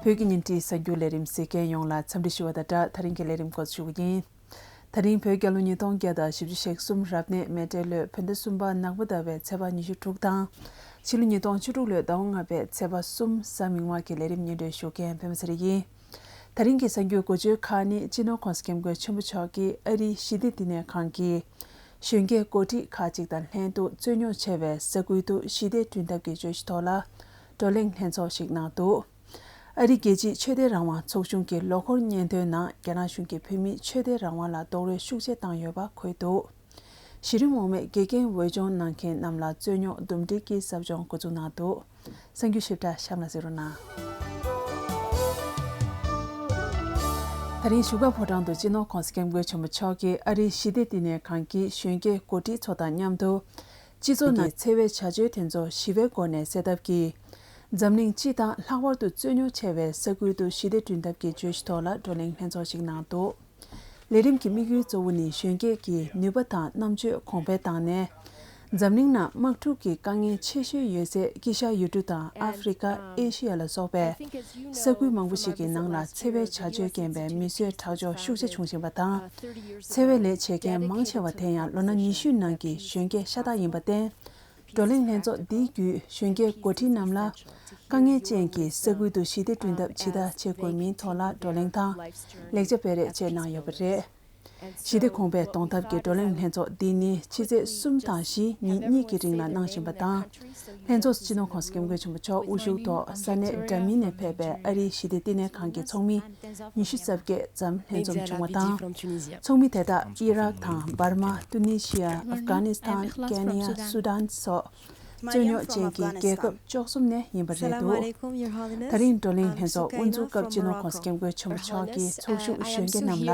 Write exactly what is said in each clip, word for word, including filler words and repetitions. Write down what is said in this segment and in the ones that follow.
བོད་ཀྱི་བརྙན་འཕྲིན་གསར་འགྱུར་ལས་རིམ་གཟིགས་མཁན་ཡོངས་ལ་འཚམས་འདྲི་ཞུ་བ་དང་སྦྲགས། ད་རིང་གི་ལས་རིམ་འགོ་འཛུགས་ཞུ་གི་ཡིན། ད་རིང་བོད་རྒྱལ་ལོ་ཉིས་སྟོང་བརྒྱ་དང་བཞི་བཅུ་ཞེ་གསུམ་རབ་གནས་མེ་སྤྲེལ་ལོའི་བོད་ཟླ་གསུམ་པ་ནག་པོ་ཟླ་བའི་ཚེས་པ་ཉི་ཤུ་དྲུག་དང་། ཕྱི་ལོ་ཉིས་སྟོང་བཅུ་དྲུག་ལོའི་ཟླ་བ་ལྔ་པའི་ཚེས་པ་གསུམ། གཟའ་མིག་དམར་གྱི་ལས་རིམ་སྙན་སྒྲོན་ཞུ་མཁན་པད་མ་ཚེ་རིང་ཡིན། ད་རིང་གི་གསར་འགྱུར་འགོ་བརྗོད་ཁག་ནི། སྤྱི་ནོར་༸གོང་ས་༸སྐྱབས་མགོན་ཆེན་པོ་མཆོག་གིས་ཨ་རིའི་ཞི་བདེ་བསྟི་གནས་ཁང་གི་གཞོན་སྐྱེས་འགོ་ཁྲིད་ཁག་ཅིག་དང་ལྷན་དུ་རྩོད་རྙོག་ཆེ་བའི་ས་ཁུལ་དུ་ཞི་བདེ་བསྐྲུན་ཐབས་ཀྱི་བརྗོད་གཞི་ཐོག་ལ་བགྲོ་གླེང་ལྷན་ཚོགས་ཤིག་གནང་འདུག་ཨ་རི་རྒྱལ་སྤྱིའི་ཆོས་དད་རང་དབང་ཚོགས་ཆུང་གི་ལོ་འཁོར་སྙན་ཐོའི་ནང་། རྒྱ་ནག་གཞུང་གིས་བོད་མིའི་ཆོས་དད་རང་དབང་ལ་རྡོག་རོལ་ཤུགས་ཆེ་བཏང་ཡོད་པ་འཁོད་འདུག་གཞི་རིམ་འོག་མའི་དགེ་རྒན་འོས་སྦྱོང་གནང་མཁན་རྣམས་ལ་རྩོད་རྙོག་འདུམ་འགྲིག་གི་ཟབ་སྦྱོང་འགོ་འཛུགས་གནང་འདུག་གསར་འགྱུར་ཞིབ་ཕྲ་གཤམ་ལ་གཟིགས་རོགས་གནང་། ད་རིང་བཞུགས་སྒར་ཕོ་བྲང་དུ་སྤྱི་ནོར་༸གོང་ས་༸སྐྱབས་མགོན་ཆེན་པོ་མཆོག་གིས་ཨ་རིའི་ཞི་བདེ་བསྟི་གནས་ཁང་གི་གཞོན་སྐྱེས་འགོ་ཁྲིད་ཚོ་དང་མཉམ་དུ། སྤྱི་ཚོགས་ནང་འཚེ་བའི་བྱ་སྤྱོད་དེ་ཚོ་ཞི་བའི་སྒོ་ནས་སེལ་ཐབས་ཀྱིས། འཛམ་གླིང་སྤྱི་དང་ལྷག་པར་དུ་རྩོད་རྙོག་ཆེ་བའི་ས་ཁུལ་དུ་ཞི་བདེ་བསྐྲུན་ཐབས་ཀྱི་བརྗོད་གཞི་ཐོག་ལ་བགྲོ་གླེང་ལྷན་ཚོགས་ཤིག་གནང་འདུག་ལས་རིམ་གྱི་དམིགས་ཡུལ་གཙོ་བོ་ནི་གཞོན་སྐྱེས་ཀྱི་ནུས་པ་དང་རྣམ་དཔྱོད་གོང་འཕེལ་བཏང་ནས། འཛམ་གླིང་ནང་དམག་འཁྲུག་གི་དཀའ་ངལ་ཆེ་ཤོས་ཡོད་སའི་དཀྱིལ་ཤར་ཡུལ་གྲུ་དང་ཨ་ཧྥེ་རི་ཁ། ཨེ་ཤི་ཡ་ལ་སོགས་པའི་ས་ཁུལ་མང་པོ་ཞིག་གི་ནང་ལ་འཚེ་བའི་བྱ་སྤྱོད་རྐྱེན་པས་མི་གསོད་ཁྲག་སྦྱོར་ཤུགས་ཆེ་བྱུང་བཞིན་པ་དང་། འཚེ་བའི་ལས་བྱེད་མཁན་མང་ཆེ་བ་དེ་ཡང་ལོ་ན་ཉི་ཤུའི་ནང་གི་གཞོན་སྐྱེས་ཤ་སྟག་ཡིན་པར་བརྟེན། བགྲོ་གླེང་ལྷན་ཚོགས་འདིའི་བརྒྱུད་གཞོན་སྐྱེས་འགོ་ཁྲིད་རྣམས་ལ། དཀའ་ངལ་ཅན་གྱི་ས་ཁུལ་དུ་ཞི་བདེ་བསྐྲུན་ཐབས་ཇི་ལྟར་བྱེད་དགོས་མིན་ཐོག་ལ་བགྲོ་གླེང་དང་ལེགས་ཆ་སྤེལ་རེས་བཅས་གནང་ཡོད་པ་རེད། ཞི་བདེ་གོང་འཕེལ་གཏོང་ཐབས་ཀྱི་བགྲོ་གླེང་ལྷན་ཚོགས་འདི་ནི་ཕྱི་ཚེས་གསུམ་དང་བཞི་ཉིན་གཉིས་ཀྱི་རིང་ལ་གནང་བཞིན་པ་དང་། ལྷན་ཚོགས་སུ་སྤྱི་ནོར་༸གོང་ས་༸སྐྱབས་མགོན་ཆེན་པོ་མཆོག་དབུ་བཞུགས་ཐོག་ས་གནས་འདྲ་མིན་ནས་ཕེབས་པའི་ཨ་རིའི་ཞི་བདེ་བསྟི་གནས་ཁང་གི་ཚོགས་མི་ཉི་ཤུ་རྩ་བརྒྱད་ཙམ་ལྷན་འཛོམས་བྱུང་བ་དང་། ཚོགས་མི་དེ་དག་ཨི་རག་དང་འབར་མ། ཏུ་ནི་ཤི་ཡ། ཨབ་གྷ་ནི་སི་ཐན། ཀེན་ཡ། སུ་ཌན་སོགས། རྩོད་རྙོག་ཅན་གྱི་རྒྱལ་ཁབ་བཅུ་གསུམ་ནས་ཡིན་པ་རེད་འདུག་ད་རིང་བགྲོ་གླེང་ལྷན་ཚོགས་དབུ་འཛུགས་སྐབས་སྤྱི་ནོར་༸གོང་ས་༸སྐྱབས་མགོན་ཆེན་པོ་མཆོག་གིས་ཚོགས་ཞུགས་གཞོན་སྐྱེས་རྣམས་ལ།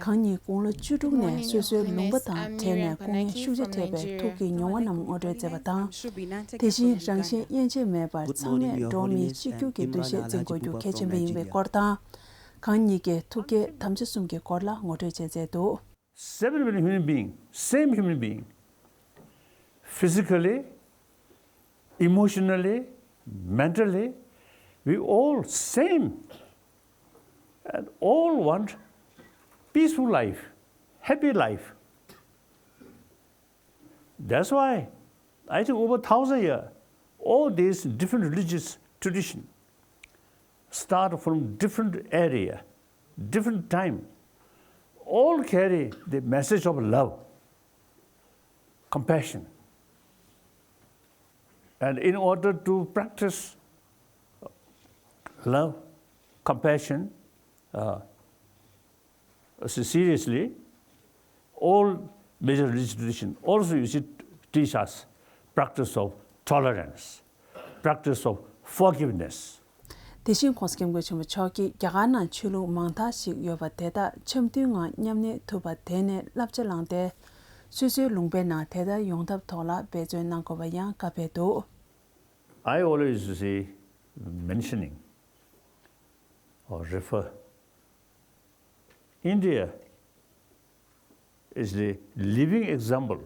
གང་ཉིད་དགུང་ལོ་བཅུ་དྲུག་ནས་སོ་སོའི་ལུང་པ་དང་བྲལ་ནས་སྐུ་ངལ་ཤུགས་ཆེ་འཕྲད་པའི་ཐུགས་ཀྱི་མྱོང་བ་རྣམས་ངོ་སྤྲོད་མཛད་པ་དང་། དེ་བཞིན་རང་གཞན་དབྱེ་འབྱེད་མེད་པར་ཚང་མས་འགྲོ་བ་མིའི་གཅིག་གྱུར་གྱི་འདུ་ཤེས་འཛིན་དགོས་རྒྱུ་གལ་ཆེན་པོ་ཡིན་པའི་སྐོར་དང་། གང་ཉིད་ཀྱི་ཐུགས་བསྐྱེད་དམ་བཅའ་གསུམ་གྱི་སྐོར་ལ་ངོ་སྤྲོད་བྱས་མཛད་འདུག Seven billion human being, same human being, physically, emotionally, mentally, we all same, and all want peaceful life, happy life. That's why I think over thousand years, all these different religious tradition start from different area, different time, all carry the message of love, compassion. And in order to practice love, compassion, uh, seriously, all major religious tradition also, you see, teach us practice of tolerance, practice of forgiveness. དེ་བཞིན་༸གོང་ས་༸སྐྱབས་མགོན་ཆེན་པོ་མཆོག་གིས་རྒྱ་གར་ནང་ཆོས་ལུགས་མང་དག་ཞིག་ཡོད་པ་དེ་དག་འཆམ་མཐུན་ངང་མཉམ་གནས་ཐུབ་པ་དེ་ནས་བསླབ་བྱ་བླངས་ཏེ། སོ་སོའི་ལུང་པའི་ནང་དེ་ལྟར་ཡོང་ཐབས་ཐོག་ལ་འབད་བརྩོན་གནང་དགོས་པ་ཡང་བཀའ་ཕེབས་འདུག I always used to say, mentioning or refer, India is the living example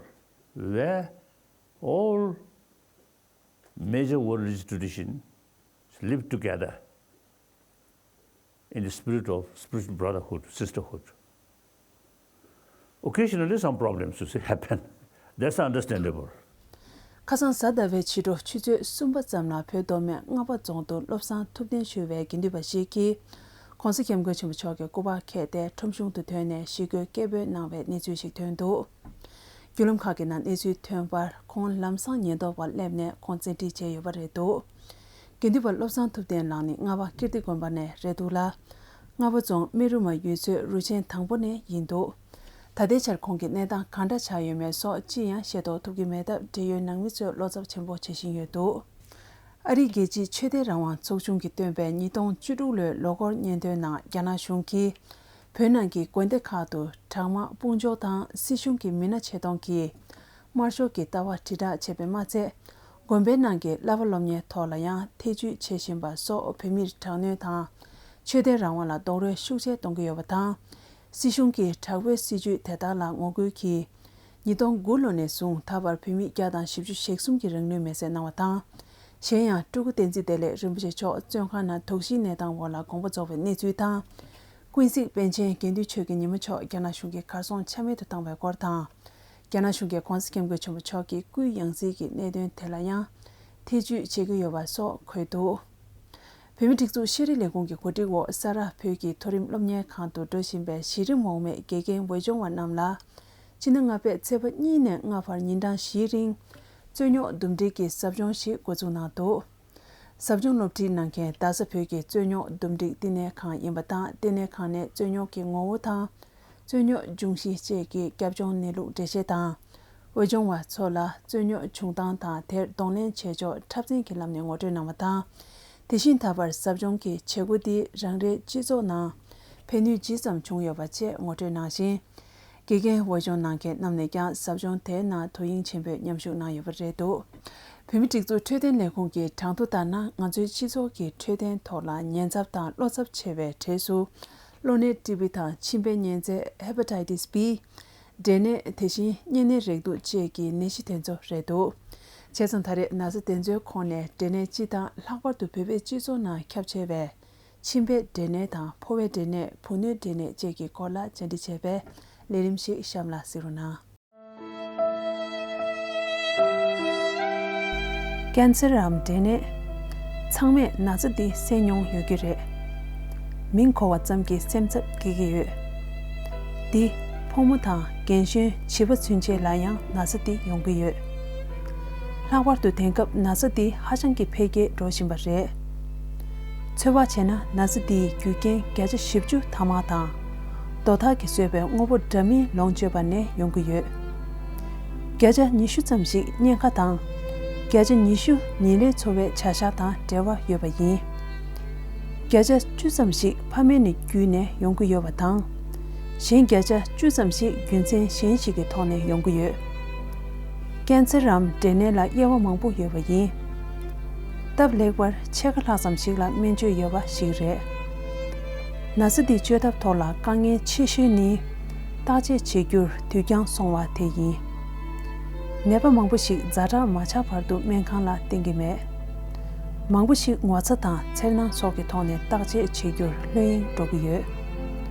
where all major world religious traditions live together in the spirit of spiritual brotherhood, sisterhood. Occasionally, some problems, you see, happen. That's understandable. ཁ་སང་གཟའ་ཟླ་བའི་ཕྱི་དྲོ་ཆུ་ཚོད་གསུམ་པ་ཙམ་ལ་བོད་མདོ་སྨད་རྔ་བ་རྫོང་དུ་བློ་བཟང་ཐུབ་བསྟན་ཞུ་བའི་དགེ་འདུན་པ་ཞིག་གིས་༸གོང་ས་༸སྐྱབས་མགོན་ཆེན་པོ་མཆོག་གི་སྐུ་པར་ཁྱེར་ཏེ་ཁྲོམ་གཞུང་དུ་ཐོན་ནས་ཞི་རྒོལ་སྐད་འབོད་གནང་བའི་གནས་ཚུལ་ཞིག་ཐོན་འདུག་བརྒྱུད་ལམ་ཁག་གི་ནང་གནས་ཚུལ་ཐོན་པར། ཁོང་ལམ་སང་ཉེན་རྟོག་པ་སླེབས་ནས་ཁོང་བཙན་ཁྲིད་བྱས་ཡོད་པ་རེད་འདུག་དགེ་འདུན་པ་བློ་བཟང་ཐུབ་བསྟན་ལགས་ནི་རྔ་བ་ཀིརྟི་དགོན་པ་ནས་རེད་འདུག་ལ། རྔ་བ་རྫོང་སྨན་རི་མ་ཡུལ་ཚོའི་རུ་ཆེན་དང་པོ་ནས་ཡིན་འདུག་ད་ལྟའི་ཆར་ཁོང་གི་གནས་སྟངས་གང་འདྲ་ཆགས་ཡོད་མེད་སོགས་ཅི་ཡང་ཤེས་རྟོགས་ཐུབ་ཀྱི་མེད་སྟབས། འབྲེལ་ཡོད་ནང་མི་ཚོས་བློ་འཚབ་ཆེན་པོ་བྱེད་བཞིན་ཡོད་འདུག་ཨ་རིའི་རྒྱལ་སྤྱིའི་ཆོས་དད་རང་དབང་ཚོགས་ཆུང་གིས་བཏོན་པའི་ཉིས་སྟོང་བཅུ་དྲུག་ལོའི་ལོ་འཁོར་སྙན་ཐོའི་ནང་། རྒྱ་ནག་གཞུང་གིས་བོད་ནང་གི་དགོན་སྡེ་ཁག་ཏུ་དྲག་དམག་དཔུང་འཇོག་དང་སྲིད་གཞུང་གི་མི་སྣ་ཆེད་གཏོང་གིས་དམར་ཤོག་གི་ལྟ་བ་དྲིལ་བསྒྲགས་བྱས་པས་མ་ཚད། དགོན་པའི་ནང་གི་བསླབ་པ་སློབ་གཉེར་ཐོག་ལ་ཡང་ཐེ་ཇུས་བྱེད་བཞིན་པ་སོགས་བོད་མིར་དྲག་གནོན་དང་། ཆོས་དད་རང་དབང་ལ་རྡོག་རོལ་ཤུགས་ཆེ་གཏོང་གི་ཡོད་པ་དང་། སྲིད་གཞུང་གིས་དྲག་པོའི་སྲིད་བྱུས་དེ་དག་ལ་ངོ་རྒོལ་གྱིས། ཉིས་སྟོང་དགུ་ལོ་ནས་བཟུང་ད་བར་བོད་མི་བརྒྱ་དང་བཞི་བཅུ་ཞེ་གསུམ་གྱིས་རང་ལུས་མེར་སྲེག་གནང་བ་དང་། གཞན་ཡང་སྤྲུལ་སྐུ་བསྟན་འཛིན་བདེ་ལེགས་རིན་པོ་ཆེ་མཆོག་བཙོན་ཁང་ནང་དོགས་གཞིའི་གནས་སྟངས་འོག་ལ་དགོངས་པ་རྫོགས་པའི་གནས་ཚུལ་དང་། ཀུན་གཟིགས་པཎ་ཆེན་དགེ་འདུན་ཆོས་ཀྱི་ཉི་མ་མཆོག་རྒྱ་ནག་གཞུང་གིས་གར་སོང་ཆ་མེད་དུ་བཏང་བའི་སྐོར་དང་། རྒྱ་ནག་གཞུང་གིས་༧གོང་ས་༧སྐྱབས་མགོན་ཆེན་པོ་མཆོག་གི་སྐུའི་ཡང་སྲིད་ཀྱི་གནད་དོན་དེ་ལ་ཡང་ཐེ་བྱུས་བྱེད་ཀྱི་ཡོད་པ་སོགས་འཁོད་འདུག་བོད་མིའི་སྒྲིག་འཛུགས་ཤེས་རིག་ལས་ཁུངས་ཀྱི་གོ་སྒྲིག་འོག་ས་རཱ་བོད་ཀྱི་མཐོ་རིམ་སློབ་གཉེར་ཁང་དུ་འགྲོ་བཞིན་པའི་གཞི་རིམ་འོག་མའི་དགེ་རྒན་འོས་སྦྱོང་བ་རྣམས་ལ། སྤྱི་ཟླ་ལྔ་པའི་ཚེས་པ་གཉིས་ནས་ལྔ་བར་ཉིན་གྲངས་བཞིའི་རིང་། རྩོད་རྙོག་འདུམ་འགྲིག་གི་ཟབ་སྦྱོང་ཞིག་འགོ་འཛུགས་གནང་འདུག་ཟབ་སྦྱོང་སློབ་ཁྲིད་གནང་མཁན་རྡ་ས་བོད་ཀྱི་རྩོད་རྙོག་འདུམ་འགྲིག་བསྟི་གནས་ཁང་ཡིན་པ་དང་། བསྟི་གནས་ཁང་ནས་རྩོད་རྙོག་གི་ངོ་བོ་དང་། རྩོད་རྙོག་འབྱུང་གཞི་བཅས་ཀྱི་རྒྱབ་ལྗོངས་གནས་ལུགས་འགྲེལ་བཤད་དང་། འོས་སྦྱོང་བ་ཚོ་ལ་རྩོད་རྙོག་བྱུང་སྟངས་དང་། དེར་གདོང་ལེན་བྱེད་ཕྱོགས་འཁྲབ་ཚན་གྱི་ལམ་ནས་ངོ་སྤྲོད་གནང་བ་དང་། དེ་བཞིན་ད་བར་ཟབ་སྦྱོང་གི་བྱེད་སྒོ་འདི་རང་རེའི་སྤྱི་ཚོགས་ནང་ཕན་ནུས་ཇི་ཙམ་བྱུང་ཡོད་པ་བཅས་ངོ་སྤྲོད་གནང་ཞིང་། དགེ་རྒན་འོས་སྦྱོང་གནང་མཁན་རྣམས་ནས་ཀྱང་ཟབ་སྦྱོང་དེའི་ནང་དོ་དབྱིངས་ཆེན་པོས་མཉམ་ཞུགས་གནང་ཡོད་པ་རེད་འདུག་བོད་མིའི་སྒྲིག་འཛུགས་འཕྲོད་བསྟེན་ལས་ཁུངས་ཀྱི་གྲངས་ཐོ་ལྟར་ན། ང་ཚོའི་སྤྱི་ཚོགས་ཀྱི་འཕྲོད་བསྟེན་ཐོག་ལ་ཉེན་ཚབས་དང་བློ་འཚབ་ཆེ་བའི་གྲས་སུ། གློ་ནད་ཀྲི་བི་དང་མཆིན་པའི་གཉན་ཚད་Hepatitis B། འབྲས་ནད། དེ་བཞིན་གཉན་ནད་རེག་དུག་བཅས་ཀྱི་ནད་གཞི་དེ་ཚོ་རེད་འདུག་བྱས་ཙང་ད་རེས་ན་ཚ་དེ་ཚོའི་ཁོངས་ནས་འབྲས་ནད་སྤྱི་དང་ལྷག་པར་དུ་བོད་པའི་སྤྱི་ཚོགས་ནང་ཁྱབ་ཆེ་བའི་མཆིན་པའི་འབྲས་ནད་དང་ཕོ་བའི་འབྲས་ནད། བུ་སྣོད་འབྲས་ནད་བཅས་ཀྱི་སྐོར་ལ་བཅར་འདྲི་བྱས་པའི་ལས་རིམ་ཞིག་གཤམ་ལ་གཟིགས་རོགས་གནང་། ཀན་སར་འམ་འབྲས་ནད། ཚང་མས་ན་ཚ་འདི་སེལ་མྱོང་ཡོད་ཀྱི་རེད། མིང་གོ་བ་ཙམ་གྱིས་སེམས་འཚབ་སྐྱེ་གི་ཡོད། འདི་ཕོ་མོ་དང་རྒན་གཞོན་བྱིས་པ་ཚུན་ཆད་ལ་ཡང་ན་ཚ་འདི་ཡོང་གི་ཡོད། ལྷག་པར་དུ་དེང་སྐབས་ན་ཚ་འདི་ཧ་ཅང་གི་འཕེལ་རྒྱས་འགྲོ་བཞིན་པ་རེད། ཚོད་དཔག་བྱས་ན་ན་ཚ་འདིའི་རྒྱུ་རྐྱེན་བརྒྱ་ཆ་བཞི་བཅུ་ཐ་མག་དང་། རྡོ་ཐག་གིས་བཟོས་པའི་དངོས་པོ་འདྲ་མིན་ལོངས་སྤྱོད་པ་ནས་ཡོང་གི་ཡོད། བརྒྱ་ཆ་ཉི་ཤུ་ཙམ་ཞིག་གཉན་ཁ་དང་། བརྒྱ་ཆ་ཉི་ཤུ་ཉིན་རེའི་འཚོ་བའི་བྱ་གཞག་དང་འབྲེལ་བ་ཡོད་པ་ཡིན། བརྒྱ་ཆ་བཅུ་ཙམ་ཞིག་ཕ་མེས་ནས་བརྒྱུད་ནས་ཡོང་གི་ཡོད་པ་དང་། གཞན་བརྒྱ་ཆ་བཅུ་ཙམ་ཞིག་རྒྱུ་མཚན་གཞན་ཞིག་གི་ཐོག་ནས་ཡོང་གི་ཡོད། ཀན་སར་རམ་འབྲས་ནད་ལ་དབྱེ་བ་མང་པོ་ཡོད་པ་ཡིན། སྟབས་ལེགས་པར་ཕྱེད་ཀ་ལྷག་ཙམ་ཞིག་ལ་སྨན་བཅོས་ཡོད་པ་ཞིག་རེད། ན་ཚ་འདི་བཅོས་ཐབས་ཐོག་ལ་དཀའ་ངལ་ཆེ་ཤོས་ནི། བརྟག་དཔྱད་བྱེད་རྒྱུར་དུས་འགྱངས་སོང་བ་དེ་ཡིན། ནད་པ་མང་པོ་ཞིག་ཛ་དྲག་མ་ཆགས་བར་དུ་སྨན་ཁང་ལ་བསྟེན་གྱི་མེད། མང་པོ་ཞིག་ངོ་ཚ་དང་འཚེར་སྣང་སོགས་ཀྱི་ཐོག་ནས་བརྟག་དཔྱད་བྱེད་རྒྱུར་ལྷོད་གཡེང་འགྲོ་གི་ཡོད།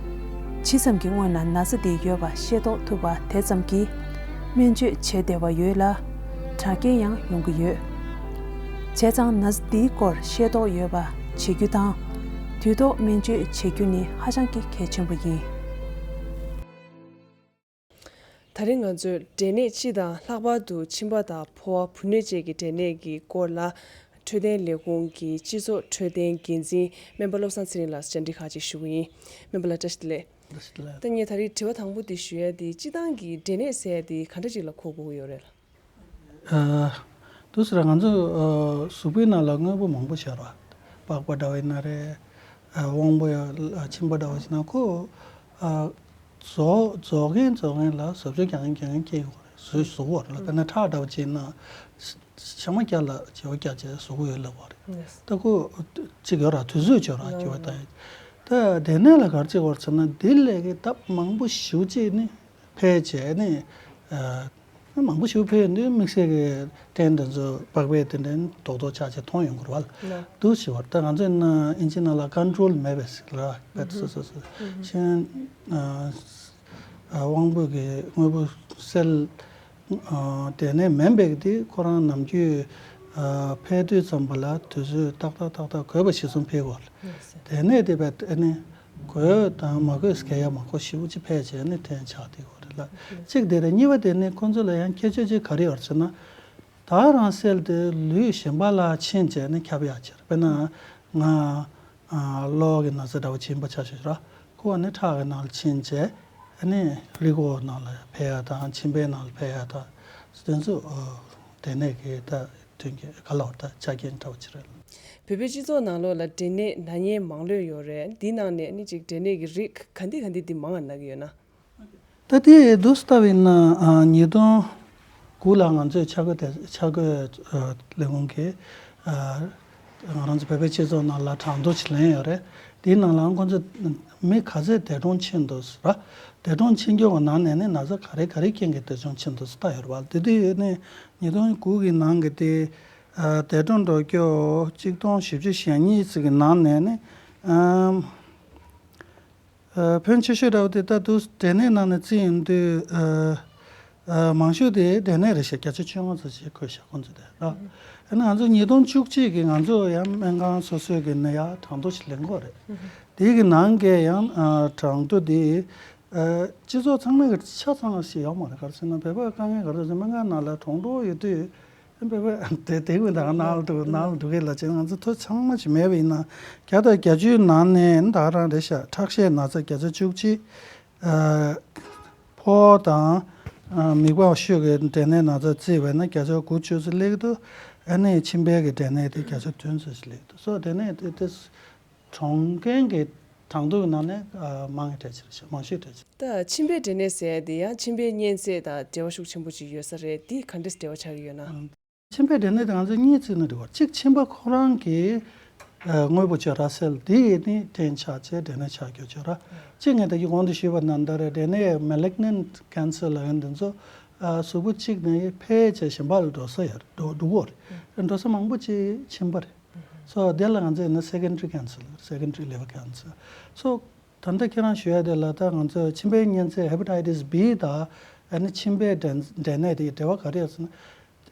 ཇི་ཙམ་གྱི་སྔོན་ལ་ན་ཚ་འདི་ཡོད་པ་ཤེས་རྟོགས་ཐུབ་པ་དེ་ཙམ་གྱིས། སྨན་བཅོས་བྱེད་བདེ་བ་ཡོད་ལ། དྲག་སྐྱེད་ཡང་ཡོང་གི་ཡོད། བྱས་ཙང་ན་ཚ་འདིའི་སྐོར་ཤེས་རྟོགས་ཡོད་པ་བྱེད་རྒྱུ་དང་། དུས་ཐོག་སྨན་བཅོས་བྱེད་རྒྱུ་ནི་ཧ་ཅང་གི་གལ་ཆེན་པོ་ཡིན། ད་རིང་ང་ཚོས་འབྲས་ནད་སྤྱི་དང་ལྷག་པར་དུ་མཆིན་པ་དང་ཕོ་བ་བུ་སྣོད་བཅས་ཀྱི་འབྲས་ནད་ཀྱི་སྐོར་ལ་འཕྲོད་བསྟེན་ལས་ཁུངས་ཀྱི་སྤྱི་ཚོགས་འཕྲོད་བསྟེན་འགན་འཛིན་སྨན་པ་བློ་བཟང་ཚེ་རིང་ལགས་བཅར་འདྲི་ཁག་ཅིག་ཞུ་གི་ཡིན། སྨན་པ་ལགས་བཀྲ་ཤིས་བདེ་ལེགས། བཀྲ་ཤིས་བདེ་ལེགས། ད་ངས་ད་རེས་དྲི་བ་དང་པོ་འདི་ཞུ་ཡ་འདི་སྤྱིར་བཏང་གི་འབྲས་ནད་ཟེར་ཡ་འདི་ག་འདྲ་ཅིག་ལ་གོ་དགོས་ཀྱི་ཡོད་རེད་ལགས། ཨ། དུས་སུ་ར་ང་ཚོ་ཨ་གཟུགས་པོའི་ནང་ལ་དངོས་པོ་མང་པོ་ཤར་བ། པགས་པ་འདྲ་བ་ཡིན་ན་རེད། ཨ་དབང་པོ་ཡ་ཨ་མཆིན་པ་འདྲ་བ་ཡིན་ན་ཁོ་ཨ་རྫོགས་རྫོགས་མཁན་རྫོགས་མཁན་ལ་བཟོ་བཅོས་རྒྱག་མཁན་རྒྱག་མཁན་སྐྱེ་ཡོང་གི་རེད། གཟུགས་གཟུགས་པོ་རེད་ལ། དཔེར་ན་ཁྲག་འདྲ་བ་ཅིག་ཡིན་ན་ཤ་མ་བརྒྱབ་ལ་བྱེ་བ་བརྒྱབ་བྱས་གཟུགས་པོ་ཡོད་ལབ་པ་རེད། ད་ཁོ་གཅིག་ཡོད་ར་དུས་ཚོད་ཅིག་ཡོད་ར་སྐྱེ་བ་དང་། ད་འབྲས་ནད་ལ་ག་རེ་བྱེད་དགོས་ཟེར་ན་འདི་ལས་ཀྱི་ལྡབ་མང་པོ་ཞེ་པོ་ཅིག་ནི། ཕལ་ཆེར་ནི། ཨ། མང་པོ་ཞིག་ཕེབས་ཡོང་དུས་དམིགས་བསལ་གྱི་སྐྲན་དེ་ཚོ་པགས་པའི་དེ་འདྲའི་རྡོག་རྡོག་ཆགས་ཆགས་མཐོང་ཡོང་གི་རེད་བ། ལགས། འདུག་ཞེས་པར་ད་ང་ཚོའི་ནང་ཨིན་ཇི་ནང་ལ་ཀོན་ཊོལ་མེད་པའི་ཟེར་ལ་བེད་སོ་སོ་སོ་ཤིང་ཨ་དབང་པོ་གི་དངོས་པོ་སེལ་ཨ་དེ་ནས་མེད་པའི་དེ་ཁོ་རང་ནམ་རྒྱུན་ཨ་ཕེབས་དུས་ཙམ་པ་ལ་དུས་ཚོད་ཏག་ཏག་ཏག་ཏག་དགོས་པ་གཞིར་བཟུང་ཕེབས་དགོས། དེ་ནས་དེ་བས་ཨ་ནི། དགོས་དང་མ་དགོས་སྐད་ཡ་མ་གོ་ཞེ་པོ་ཅིག་ཕལ་ཆེར་ནི་ཐོན་ཆགས་དེ་གོ་རེད་ལ། གཅིག་དེ་རེད། གཉིས་པ་དེ་ནི་ཁོང་ཚོ་ལ་ཡང་ཁྱད་ཆོས་ཅིག་ག་རེ་ཡོད་ཟེར་ན། ད་རང་སེལ་དེ་ལུས་གཞན་པ་ལ་ཕྱིན་བྱས་ནི་ཁྱབ་ཡག་ཕྱིར། དཔེར་ན་ང་ཨ་གློ་བ་གི་ན་ཚ་འདྲ་བོ་ཕྱིན་པ་ཆ་ཞིག་ར། ཁོ་བ་ནི་ཁྲག་གི་ནང་ལ་ཕྱིན་བྱས་ཨ་ནི་རིགས་འོ་ནང་ལ་ཕེབས་ཡ་དང་མཆིན་པའི་ནང་ལ་ཕེབས་ཡ་དང་དེ་ཚོ་དེ་ནས་གི་ད། དོན་གྱི་ག་ལ་བར་ད་ཆ་རྐྱེན་འདྲ་བོ་ཅིག་རེད། བོད་པའི་སྤྱི་ཚོགས་ནང་ལོགས་ལ་འབྲས་ནད་ན་མཁན་མང་ལོས་ཡོད་རེད། འདི་ནང་ནས་ནི་ཅིག་འབྲས་ནད་ཀྱི་རིགས་ག་འདི་ག་འདི་འདི་མང་ང་ན་གི་ཡོད་ན། ད་དེ་འདུག་སེ་ལྟ་བ་ཡིན་ན་ཨ་ཉིས་སྟོང་དགུ་ལ་ང་ཚོས་འཆར་འགོད་དེ་འཆར་འགོད་ཨ་ལས་ཁུངས་ཀྱིས་ཨ་ང་རང་ཚོ་བོད་པའི་སྤྱི་ཚོགས་ནང་ལ་གྲངས་ཐོ་ཅིག་ལེན་ཡོད་རེད། དེའི་ནང་ལའང་ཁོང་ཚོ་མི་ག་ཚད་འདས་གྲོངས་ཕྱིན་འདུག་ཟེར་བ། འདས་གྲོངས་ཕྱིན་རྒྱུ་གི་ནང་ནས་ནི་ན་ཚ་ག་རེ་ག་རེ་རྐྱེན་གྱིས་འདས་གྲོངས་ཕྱིན་འདུག་ཟེར་ལྟ་ཡོད་རེད་བ། དེ་དུས་ནི་ཉིས་སྟོང་དགུ་གི་ནང་གི་དེ་ ཨ་འདས་གྲོངས་འགྲོ་རྒྱུ་གཅིག་སྟོང་བཞི་བཅུ་ཞེ་གཉིས་ཙམ་གྱི་ནང་ནས་ནི། ཨམ། ཨ་ཕོན་ཆེ་ཤོས་འདྲ་བོ་དེ་ད་དུང་འབྲས་ནད་ནང་ནས་བརྩིས་ཡོང་དུས། ཨ་ཨ་མང་ཤོས་དེ་འབྲས་ནད་རེད་ཤག་བརྒྱ་ཆ་བཅོ་ལྔ་ཙམ་ཞིག་འཁོད་ཤག་ཁོང་ཚོ་དེ་ར། ཨ་ནི་ང་ཚོ་ཉིས་སྟོང་བཅུ་གཅིག་གི་ང་ཚོ་ཡང་སྨན་ཁང་སོ་སོའི་གི་ནད་ཡག་གྲངས་ཐོ་ཞིག་ལེན་གྱི་ཡོད་རེད། དེའི་གི་ནང་གི་ཡང་ཨ་གྲངས་ཐོ་དེ། ཨ་སྤྱི་ཚོགས་ཚང་མའི་གི་ཆ་ཚང་ཞིག་ཡོད་མ་རེད། ག་རེ་ཟེར་ན་བོད་པ་དཀའ་ངལ་ག་རེ་ཟེར། སྨན་ཁང་ནང་ལ་གྲོངས་འགྲོ་ཡོད་དུས། བོད་པ་དེ་དེ་བས་ད་ནང་ལ་འདུག་ནང་ལ་འདུག་གི་ལ་ཅེ། ང་ཚོ་ཐོ་ཚང་མ་ཅིག་མེད་པ་ཡིན་ན། བརྒྱ་དང་བརྒྱད་ཅུའི་ནང་ནས་ད་རང་རེད་ཤག་ཁྲག་ཤེད་ན་ཚ་བརྒྱ་ཆ་བཅུ་གཅིག་ཨ་ཕོ་དང་ཨ་མིད་པ་ཤོས་ཀྱི་འབྲས་ནད་ན་ཚ་བརྩིས་པ་ཡིན་ན་བརྒྱ་ཆ་དགུ་བཅུ་ཙམ་སླེབས་ཀྱི་འདུག་ཨ་ནི་མཆིན་པའི་གི་འབྲས་ནད་དེ་བརྒྱ་ཆ་བདུན་ཙམ་ཞིག་སླེབས་ཀྱི་འདུག་སོ་འབྲས་ནད་དེ་དེ་གྲོངས་མཁན་གྱི་གྲངས་ཐོ་གི་ནང་ནས་ཨ་མང་བའི་གྲས་ཅིག་རེད་ཤག་མང་ཤོས་གྲས་ཅིག་ད་མཆིན་པའི་འབྲས་ནད་ཟེར་ཡ་དེ་ཡང་མཆིན་པའི་གཉན་ཚད་དང་འབྲེལ་བ་ཤུགས་ཆེན་པོ་ཅིག་ཡོད་ས་རེད། དེ་ག་འདྲས་འབྲེལ་བ་ཆགས་ཀྱི་ཡོད་ན། མཆིན་པའི་འབྲས་ནད་དེ་ང་ཚོས་གཉིས་བརྩིས་ན་འགྲིག་པ། གཅིག་མཆིན་པ་ཁོ་རང་གི་ཨ་དངོས་པོ་བྱས་ར་སེལ་དེ་ནི་སྐྲན་ཆགས་བྱས་འབྲས་ནད་ཆགས་རྒྱུ་བྱས་ར། གཅིག་ངས་ད་གིན་གོང་དུ་ཞུས་པ་ནང་ལྟར་འབྲས་ནད་མེ་ལིག་ནན་ཁེན་སར་ལབ་མཁན་དེ་ཚོ་ཨ་གཟུགས་པོ་གཅིག་ནས་འཕེལ་བྱས་གཞན་པ་ལ་འགྲོ་ས་ཡོད་རེད། འགྲོ་འགྲོ་གི་ཡོད་རེད། འགྲོ་ས་མང་པོ་ཅིག་མཆིན་པ་རེད། སོ་དེ་ལ་ང་ཚོས་ན་secondary cancer, secondary liver cancer. སོ་ད་ལྟ་ཁྱེད་རང་ཞུ་ཡ་དེ་ལ་ད་ང་ཚོ་མཆིན་པའི་གཉན་ཚད་hepatitis B དང་ཨ་ནི་མཆིན་པའི་འབྲས་འབྲས་ནད་དེ་འབྲེལ་བ་ག་རེ་ཡོད་ཟེར་ན།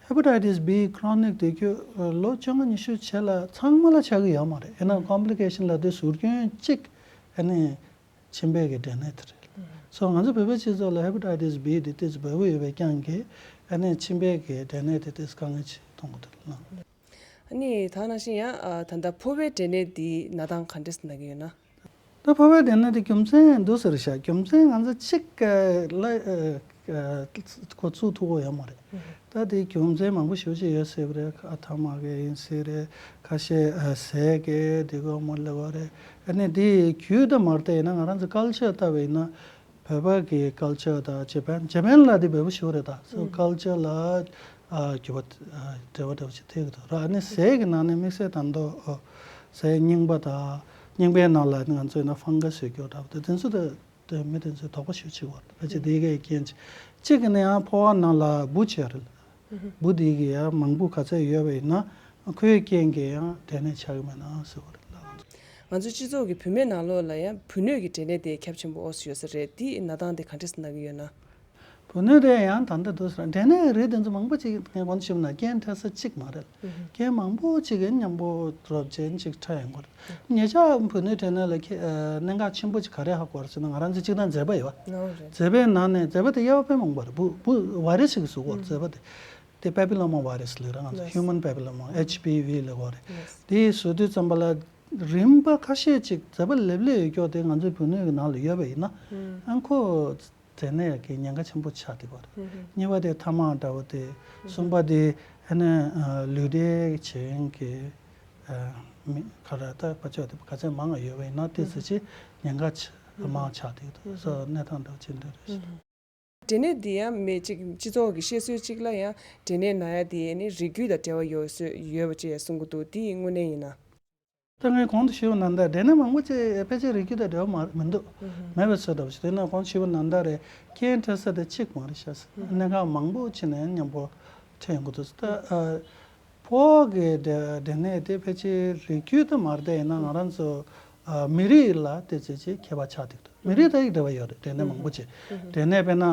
hepatitis B chronic དེ་ཁྱོད་ལོ་བཅོ་ལྔ་ཉི་ཤུ་བྱས་ལ་ཚང་མ་ལ་ཆགས་ཀྱི་ཡོད་མ་རེད། ཡིན་ན་complication ལབ་དུས་ཟུར་སྐྱོན་གཅིག་ཨ་ནི་མཆིན་པའི་གི་འབྲས་ནད་དེ་རེད། སོ་ང་ཚོ་བོད་པའི་སྤྱི་ཚོགས་ལ་hepatitis B དེ་ཏོག་ཙམ་འབོལ་པོ་ཡོད་པའི་རྐྱེན་གྱིས་ཨ་ནི་མཆིན་པའི་གི་འབྲས་ནད་དེ་ཏོག་ཙམ་དཀའ་ངལ་ཅིག་མཐོང་གི་འདུག་ལ། ཨ་ནི་ད་ནང་བཞིན་ཡང་ཨ་ད་ལྟ་ཕོ་བའི་འབྲས་ནད་འདིའི་ན་སྟངས་ག་འདྲས་ན་གི་ཡོད་ན། ད་ཕོ་བའི་འབྲས་ནད་དེ་རྒྱུ་མཚན་འདུག་ཟེར་ཤག་རྒྱུ་མཚན་ང་ཚོ་གཅིག་ལ་ཁོ་ཚུགས་ཐུབ་ཀྱི་ཡོད་མ་རེད། ད་དེ་རྒྱུ་མཚན་མང་པོ་ཞེ་པོ་ཅིག་ཡོད་སྲིད་པ་རེད། ཁ་ཐ་མག་གི་ཡིན་སྲིད་རེད། ཁ་ཤས་ཟས་གི་དེ་གོ་མ་ལེ་བ་རེད། ཨ་ནི་དེ་རྒྱུད་དུ་མ་བལྟས་ཡིན་ན་ང་རང་ཚོ་ཀལ་ཅར་ལྟ་བ་ཡིན་ན། བོད་པ་གི་ཀལ་ཅར་དང་ཇེ་པན། ཇེ་པན་ལ་དེ་འབོལ་པོ་ཞིག་རེད། ད་སོ་ཀལ་ཅར་ལ་ཨ་འགྱུར་བ་ཨ་འབྲེལ་བ་འབྲེལ་བ་ཞིག་ཐེབས་ཀྱི་འདུག་ར། ཨ་ནི་ཟས་ཀྱི་ནང་ནས་དམིགས་བསལ་ད་དུང་ཨོ་ཟས་རྙིང་པ་དང་རྙིང་པའི་ནང་ལ་ང་ཚོས་ན་ཕང་ག་ཟེར་རྒྱུ་འདྲ་པོ་དེ་དེ་ཚོ་དེ་དེ་མི་དེ་ཚོས་དོགས་པ་ཞེ་པོ་ཅིག་ཡོད་རེད། ཕལ་ཆེར་དེ་གའི་རྐྱེན་ཅིག་གཅིག་གི་ནི་ཡང་ཕོ་བ་ནང་ལ་འབུ་བྱས་རེད། འབུ་དེ་གི་ཡང་མང་པོ་ག་ཚད་ཡོད་པ་ཡིན་ན་ཁོའི་རྐྱེན་གྱིས་ཡང་འབྲས་ནད་ཆགས་ཀྱི་མེད་ན་ཟེར་བ་རེད་ལ། ང་ཚོའི་སྤྱི་ཚོགས་ཀྱི་བུད་མེད་ནང་ལོགས་ལ་ཡང་བུ་སྣོད་ཀྱི་འབྲས་ནད་དེ་ཁྱབ་ཆེན་པོ་ཨོ་སི་ཡོད་ས་རེད། དེའི་ན་སྟངས་དེ་ག་འདྲས་སེ་ན་གི་ཡོད་ན། བུ་སྣོད་དེ་ཡང་ད་ལྟ་འདུག་ཟེར་འབྲས་ནད་རིགས་དེ་ཚོ་མང་པོ་ཅིག་ངས་གོང་དུ་ཞུས་པ་ན་རྐྱེན་འཕྲད་ས་གཅིག་མ་རེད། རྐྱེན་མང་པོ་ཅིག་གིས་མཉམ་པོ་རོབ་ཅན་ཅིག་འཕྲད་ཡོང་གི་རེད། ཉེ་ཆར་བུ་སྣོད་འབྲས་ནད་ལ་ཁྱེད་ཨ་གནད་འགག་ཆེན་པོ་ཅིག་ག་རེ་ཧ་གོ་བ་རེད་ཟེར་ན། ང་རང་ཚོ་གཅིག་དང་མཛེས་པ་ཡོད་པ། ནོ་རེད། མཛེས་པའི་ནང་ནས་མཛེས་པ་དེ་གཡའ་བ་དཔེ་མང་པོ་རེད། འབུ་འབུ་བ་རེ་སི་ཞིག་གིས་ཟ་གི་ཡོད་རེད། མཛེས་པ་དེ་དེ་པེ་པི་ལོ་མ་བ་རེ་སི་ལབ་རེད། ང་ཚོ་ཧིའུ་མན་པེ་པི་ལོ་མ་ཨེཆ་པི་ཝི་ལབ་ཀྱི་ཡོད་རེད། དེ་ཟ་དུས་ཙམ་པ་ལ་རིམ་པ་ཁ་ཤས་ཅིག་མཛེས་པ་ལེབ་ལེབ་ཡོད་ཀྱོག་དེ་ང་ཚོའི་བུ་སྣོད་ཀྱི་ནང་ལ་ཡོད་པ་ཡིན་ན་ཨ་ཁོ་འབྲས་ནད་ཀྱི་ཉེན་ཁ་ཆེན་པོ་ཆགས་བསྡད་པ་རེད། གཉིས་པ་དེ་ཐ་མག་འདྲ་བོ་དེ། གསུམ་པ་དེ་ཨ་ནི་ལུས་འབྲེལ་བྱེད་མཁན་གྱི་མི་ག་རེ་ད་ཕར་ཕྱོགས་དེ་ག་ཚད་མང་ང་ཡོད་པ་ཡིན་ན་དེ་ཚོ་ཅིག་ཉེན་ཁ་ཆེ་མང་ཆགས་བསྡད་འདུག་སོ་གནས་སྟངས་འདྲ་བོ་ཅིག་འདྲ་རེད། འབྲས་ནད་འདི་ཡང་མི་གཅིག་སྤྱི་ཚོགས་ཀྱི་བཤད་སྲོལ་གཅིག་ལ་ཡང་འབྲས་ནད་ན་ཡ་དེ་ནི་རིགས་རྒྱུད་དང་འབྲེལ་བ་ཡོད་སྲོལ་ཡོད་པ་ཅིག་གསུང་གི་འདུག་དེ་དངོས་གནས་ཡིན་ན། ད་ངས་གོང་དུ་ཞུས་པ་ནང་ལྟར་འབྲས་ནད་མང་པོ་ཅིག་ཕལ་ཆེར་རིགས་རྒྱུད་དང་འབྲེལ་བ་མ་མི་འདུག་མེད་པའི་ཚོད་འདྲ་བོ་ཞིག་དེ་ན་གོང་དུ་ཞུས་པ་ནང་ལྟར་རེད། རྐྱེན་འཕྲད་ས་དེ་གཅིག་མ་རེད་ཤག་གནད་འགག་མང་པོ་ཅིག་ནས་མཉམ་པོ་འཕྲད་ཡོང་གི་འདུག་ད་ཨ་ཕོ་བ་གི་འབྲས་འབྲས་ནད་དེ་ཕལ་ཆེར་རིགས་རྒྱུད་དུ་མ་རེད། དེ་ཡིན་ན་ང་རང་ཚོ་ཨ་མི་རིགས་ལ་དེ་ཚོ་ཅིག་ཁྱད་པར་ཆགས་བསྡད་འདུག་མི་རིགས་དང་ཡང་འབྲེལ་བ་ཡོད་རེད། འབྲས་ནད་མང་པོ་ཅིག་འབྲས་ནད་དཔེར་ན་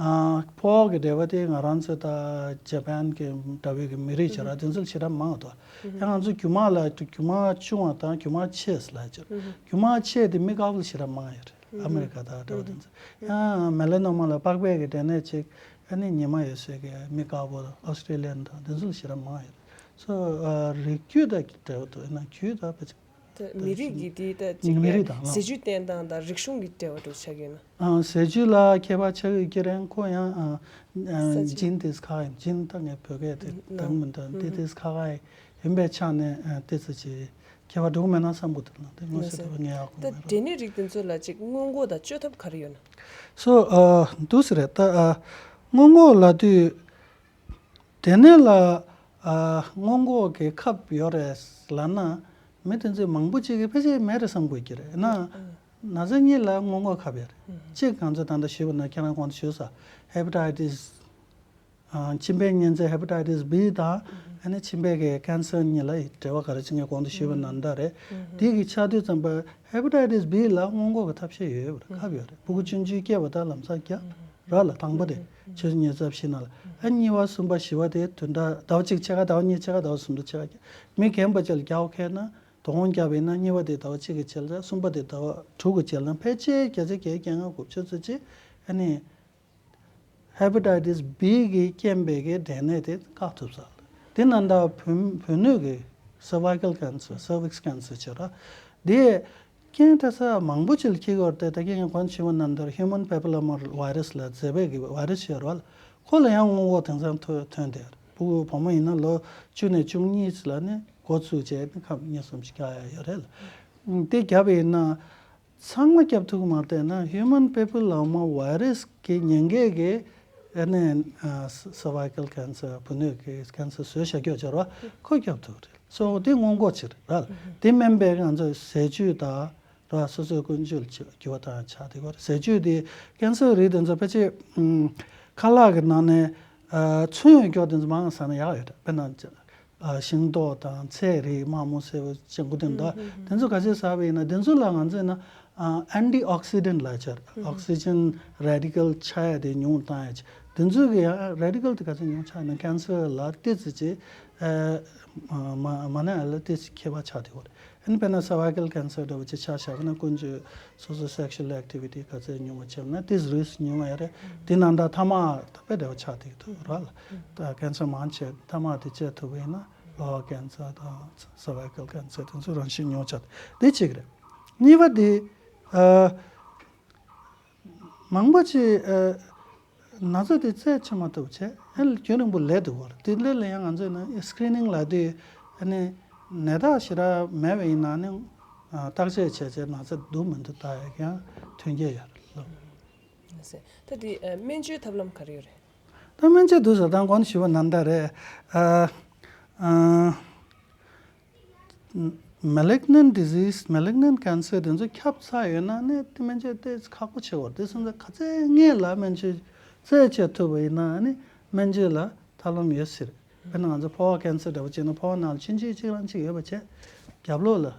ཨ་ཕོ་བ་གི་འབྲེལ་བ་དེ་ང་རང་ཚོ་དང་ཇ་པན་གི་འདྲ་བོའི་གི་མི་རིགས་བྱས་ར་དེ་ཚོ་ལ་ཞེ་དྲག་མང་བ་འདུག་ཡང་ང་ཚོ་རྒྱུ་མ་ལ་རྒྱུ་མ་ཆུང་བ་དང་རྒྱུ་མ་ཆེ་ལ་ཅིག་རྒྱུ་མ་ཆེ་དེ་མི་དཀར་པོ་ལ་ཞེ་དྲག་མང་ཡོད་རེད། ཨ་མི་རི་ཀ་དང་འདྲ་བོ་དེ་ཚོ། ཡང་མེ་ལ་ནོ་མ་ལ་པགས་པའི་གི་འབྲས་ནད་ཅིག་ཨ་ནི་ཉི་མ་ཡོད་སའི་གི་མི་དཀར་པོ་ཨོ་སི་ཀྲི་ལི་ཡན་དང་དེ་ཚོ་ལ་ཞེ་དྲག་མང་ཡོད་རེད། སོ་རིགས་རྒྱུད་དང་འབྲེལ་བ་འདུག་ཡིན་ན་རྒྱུད་དང་ཕལ་ཆེར། ད་མི་རིགས་ཀྱི་དེ་ད་ཅིག་མི་རིགས་དང་ཟས་བཅུད་བསྟེན་སྟངས་དང་རིག་གཞུང་གི་འབྲེལ་བ་འདྲ་ཆགས་ཀྱི་ཡོད་ན། ཨ་ཟས་བཅུད་ལ་ཁྱད་པར་ཆགས་ཀྱི་རེད། ཁོ་ཡང་ཨ་ཨ་ས་ཆ་ཇིན་དེ་ཁག་ཡིན། ཇིན་ད་ངས་བོད་སྐད་དེ་ན་གཏོང་མི་འདུག་དེ་དེ་ཁག་ཡིན་པའི་ཆ་ནས་ཨ་དེ་ཚོ་ཅིག་ཁྱད་པར་འགྲོ་གི་མེད་ན་བསམ་གི་འདུག་ལ་དེ་མངོན་གསལ་དོད་པོ་ངས་ཡག་པོ་ད་མེད་རུང་། འབྲས་ནད་རིགས་དེ་ཚོ་ལ་ཅིག་སྔོན་འགོག་དང་བཅོས་ཐབས་ག་རེ་ཡོད་ན། སོ་ཨ་འདུག་སེ་རེད། ད་ཨ་སྔོན་འགོག་ལབ་དུས། དེ་ནས་ལ་ཨ་སྔོན་འགོག་གི་ཁབ་ཡོད་རེད་ལབ་ན། མི་དེ་ཚོས་མང་པོ་ཅིག་གིས་ཕལ་ཆེར་མེད་རེད་བསམ་དགོས་ཀྱི་རེད་ན། ན་ཚ་གཉིས་ལ་སྔོན་འགོག་ཁབ་ཡོད་རེད། གཅིག་ང་ཚོ་ད་ལྟ་ཞུས་པ་ན་ཁྱེད་རང་གོང་དུ་ཞུས་ས་ཧེ་པ་ཊའི་ཊི་སི་ ཨ། མཆིན་པའི་གཉན་ཚད་ཧེ་པ་ཊའི་ཊི་སི་བྷི་དང་ཨ་ནི་མཆིན་པའི་གི་ཀན་སར་གཉིས་ལ་འབྲེལ་བ་ག་རེ་བྱེད་མཁན་གོང་དུ་ཞུས་པ་ནང་ལྟར་རེད། དེ་གི་ཆགས་དུས་ཙམ་པ་ཧེ་པ་ཊའི་ཊི་སི་བྷི་ལ་སྔོན་འགོག་གི་ཐབས་ཤེས་ཡོད་རེད། ཁབ་ཡོད་རེད། ཕྲུ་གུ་ཆུང་ཆུང་སྐྱེས་པ་དང་ལམ་སང་རྒྱག་ར་ལ་དང་པོ་དེ་ཆུ་ཚོད་ཉི་ཤུ་རྩ་བཞི་ནང་ལ། ཨ། གཉིས་པ་གསུམ་པ་བཞི་པ་དེ་བདུན་ཕྲག་ཟླ་བ་གཅིག་ཕྱེད་ཀ་ཟླ་བ་གཉིས་ཕྱེད་ཀ་ཟླ་བ་གསུམ་དུ་ཕྱེད་ཀ་རྒྱག་མི་རྒན་པ་ཅིག་ལ་རྒྱག་མཁན་ན། དོ་དགོང་བརྒྱབ་པ་ཡིན་ན་གཉིས་པ་དེ་ཟླ་བ་གཅིག་གི་རྗེས་ལ། གསུམ་པ་དེ་ཟླ་བ་དྲུག་གི་རྗེས་ལ། ཕལ་ཆེར་བརྒྱ་ཆ་བརྒྱད་ཅུ་གྱ་ལྔ་དགུ་བཅུ་ཙམ་ཅིག་ཨ་ནི་ཧེ་པ་ཊའི་ཊི་སི་བྷི་གི་རྐྱེན་པས་གི་འབྲས་ནད་དེ་བཀག་ཐུབ་ས་རེད། དེ་ནང་ད་བུ་བུ་སྣོད་ཀྱི་སར་ཝའི་ཀལ་ཀན་སར། སར་ཝིག་སི་ཀན་སར་བྱས་ར། དེ་རྐྱེན་འཕྲད་ས་མང་པོ་ཅིག་ལ་འཁྱེར་གྱི་ཡོད་རེད་དེ། ད་གིན་ངས་གོང་ཞུས་པ་ནང་ལྟར་ཧིའུ་མན་པེ་པི་ལོ་མ་ཝའི་ར་སི་ལབ་མཛེས་པའི་གི་ཝའི་ར་སི་ཡོད་རེད་བ། ཁོ་ལ་ཡང་སྔོན་འགོག་དེང་སང་ཐོན་ཐོན་བསྡད་ཡོད་རེད། ཕྲུ་གུ་བུ་མོ་ཡིན་ན་ལོ་བཅུ་ནས་བཅུ་གཉིས་ལ་ནི་འགོ་བཙུགས་བྱས་ནི་ཁབ་གཉིས་གསུམ་ཞིག་རྒྱག་ཡ་ཡོད་རེད་ལ། དེ་བརྒྱབ་པ་ཡིན་ན་ཚང་མ་བརྒྱབ་ཐུབ་ཀྱི་མ་རེད། དེ་ན་ཧིའུ་མན་པེ་པི་ལོ་མ་ཝའི་ར་སི་གི་ཉེན་ཁའི་གི་ཨ་ནི་ཨ་སར་ཝའི་ཀལ་ཀན་སར། བུ་སྣོད་ཀྱི་ཀན་སར་བཟོས་བཞག་རྒྱུ་ཅིག་ཡོད་རེད་བ། ཁོ་བརྒྱབ་ཐུབ་རེད། སོ་དེ་སྔོན་འགོག་ཅིག་རེད་ར། དེ་མིན་པའི་ང་ཚོ་ཟས་བཅུད་དང་ར། སོ་སོའི་ཀུན་སྤྱོད་ལ་འགྱུར་བ་བཏང་ཡ་ཆགས་བསྡད་ཡོད་རེད། ཟས་བཅུད་དེ་ཀན་སར་རིགས་དེ་ཚོ་ཕལ་ཆེར་ཨ་ཁ་ལག་གི་ནང་ནས་ཨ་ཚོན་ཡོད་རྒྱུ་དེ་ཚོ་མང་ཙམ་ཟ་ན་ཡག་ཡོད་རེད། དཔེར་ན་ཨ་ཤིང་ཏོག་དང་ཚལ་རིགས། མ་རྨོ་སེར་པོ། ལྗང་གུ་དེ་འདྲ། དེ་ཚོ་ག་ཚོད་ཟ་བ་ཡིན་ན། དེ་ཚོ་ལ་ང་ཚོས་ན་ཨ་ཨན་ཊི་ཨོག་སི་ཌེན་ཊི་ལབ་ཡ་ཅིག་ཡོད་རེད། ཨོག་སི་ཇན་རེ་ཌི་ཀལ་ཆགས་ཡ་དེ་ཉུང་བཏང་ཡ་ཅིག་དེ་ཚོ་གི་ཡང་རེ་ཌི་ཀལ་དེ་ག་ཚོད་ཉུང་ཆགས་ན་ཀན་སར་ལ་ཏོག་ཙམ་ཅིག་ཨ་མ་མ་ན་ཡ་ལ་ཏོག་ཙམ་ཁྱད་པར་ཆགས་བསྡད་ཡོད་རེད། ཨ་ནི་དཔེར་ན་སར་ཝའི་ཀལ་ཀན་སར་འདྲ་བོ་ཅིག་ཆ་བཞག་པ་ན། ཀུན་སྤྱོད་སོ་སོ་སེག་ཤུ་ཨལ་ཨེག་ཊི་བི་ཊི་ག་ཚོད་ཉུང་བ་བྱས་ན་དེ་རིསྐ་ཉུང་བ་ཡོད་རེད། དེ་ནང་ད་ཐ་མག་ད་དཔེ་འདྲ་བ་ཆགས་བསྡད་འདུག་ར་ལ། ད་ཀན་སར་མང་ཆེ་ཐ་མག་དེ་བཅད་ཐུབ་པ་ཡིན་ན་ལོ་ཝར་ཀན་སར་དང་སར་ཝའི་ཀལ་ཀན་སར་དེ་ཚོ་རང་བཞིན་ཉུང་ཆགས། དེ་གཅིག་རེད། གཉིས་པ་དེ་ཨ། མང་པོ་ཅིག་ཨ་ན་ཚ་དེ་རྩད་ཆོད་མ་ཐུབ་བྱས། ཨ་ནི་རྒྱུན་རིང་པོ་ལས་འདུག་བར། དེ་ལས་ལ་ཡང་ང་ཚོས་ནི་སི་ཀི་རི་ནིང་ལབ་དུས་ཨ་ནི་ནད་རྟགས་ཞེ་དྲག་མེད་པ་ཡིན་ན་ནི་ཨ་བརྟག་དཔྱད་བྱས་བྱས་ན་ཚ་འདུག་མི་འདུག་ལྟ་ཡག་ཡང་མཐུན་རྐྱེན་ཡོད་རེད་ལོ། ད་དེ་ཨ་སྨན་བཅོས་ཐབས་ལམ་ག་རེ་ཡོད་རེད། ད་སྨན་བཅོས་འདུག་ཟེར་དང་གོང་ཞུས་པ་ནང་ལྟར་རེད། ཨ་ཨ། མེ་ལིག་ནན་ཌི་ཟིས། མེ་ལིག་ནན་ཀན་སར་དེ་ཚོ་ཁྱབ་ཚར་ཡོད་ན་ནི་དེ་སྨན་བཅོས་དེ་ཁག་པོ་ཆེ་བར། དེ་སོང་ཙང་ག་ཚད་སྔོན་ལ་སྨན་བཅོས་རྩད་ཆོད་ཐུབ་པ་ཡིན་ན་ནི་སྨན་བཅོས་ལ་ཐབས་ལམ་ཡོད་སྲིད། དཔེར་ན་ང་ཚོ་ཕོ་བ་ཀན་སར་འདྲ་བོ་བྱས་ན་ཕོ་བ་ནང་ལ་ཆུང་ཆུང་གཅིག་རང་གཅིག་ཡོད་པ་བྱས། རྒྱབ་ལོགས་ལ།